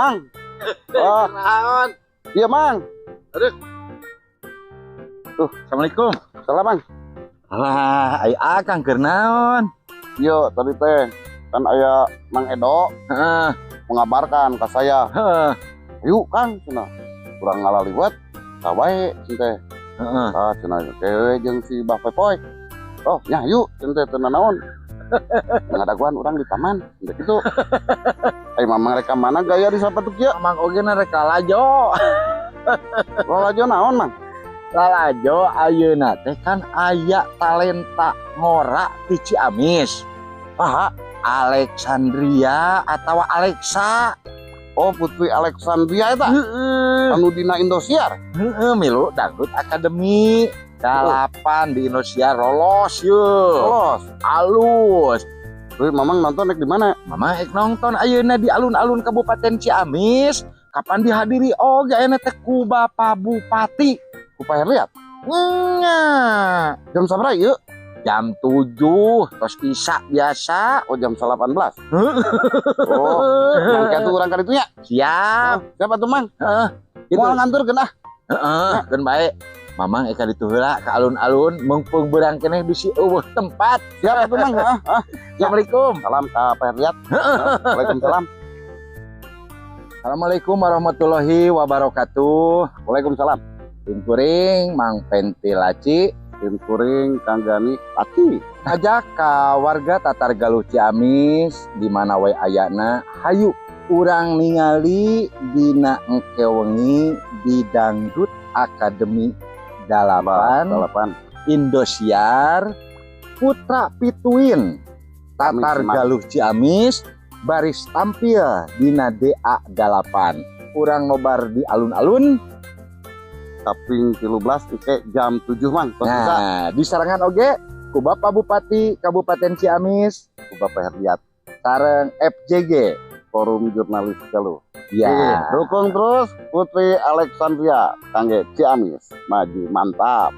Mang. Oh, Naon? Iya, Mang. Aduh. Tuh, Assalamualaikum. Salam, Mang. Alah, ai Akang keur naon? Yo, tadi teh kan aya Mang Edo mengabarkan ke saya. Yuk, Kang, cenah. Urang ngalaliwet, ka wae cenah teh. Ah, cenah kewe jeung si Bah Pepoy. Oh, nya yuk, cenah teh teu naon. Ngadaguan urang di taman, cenah kitu. Ai Mamang rek ka mana gaya di sapatu kieu? Mamang oge na rek lalajo. Lalajo naon, Mang? Lalajo ayeuna teh kan aya talenta ngora di Ciamis. Saha? Alexandria atau Alexa. Oh, Putri Alexandria eta. Heeh. Anu dina Indosiar. Heeh, milu Dangdut Akademi 8 di Indosiar lolos yeuh. Lolos. Alus. Terus Mamang nonton rek di mana? Mama ek nonton ayeuna di alun-alun Kabupaten Ciamis. Kapan dihadiri oge ayeuna teh ku Bapak Bupati. Ku Pak Herliat. Nya. Jam sabaraha ieu? Jam 7 tos isa biasa. Oh, jam 18. Oh, mangke atuh urang ka ditu nya. Siap. Oh, siapa tuh, Mang? Heeh. Gitu. Moal nganturkeun ah. Heeh, keun bae. Mamang eka ditu heula ka alun-alun mumpung beurang keneh bisi euweuh tempat. Siap atuh, Mang. Heeh, heeh. Assalamualaikum. Salam ka Pak Herliat. Waalaikumsalam. Assalamualaikum warahmatullahi wabarakatuh. Waalaikumsalam. Sim kuring Mang Penti Laci. Sim kuring Kang Gani Laci. Ngajak ka warga Tatar Galuh Ciamis di mana we ayana, hayu urang ningali dina engke wengi di Dangdut Akademi 8 8. Indosiar Putra Pituin Tatar Amin. Galuh Ciamis baris tampil dina DA 8. Urang nobar di alun-alun. Kaping 13 engke jam 7, Mang. Tos bisa. Nah, disarengan oge ku Bapak Bupati Kabupaten Ciamis, Ku Bapak Herliat, sareng FJG Forum Jurnalis Galuh. Ya. Dukung terus Putri Alexandria kangge Ciamis maju mantap.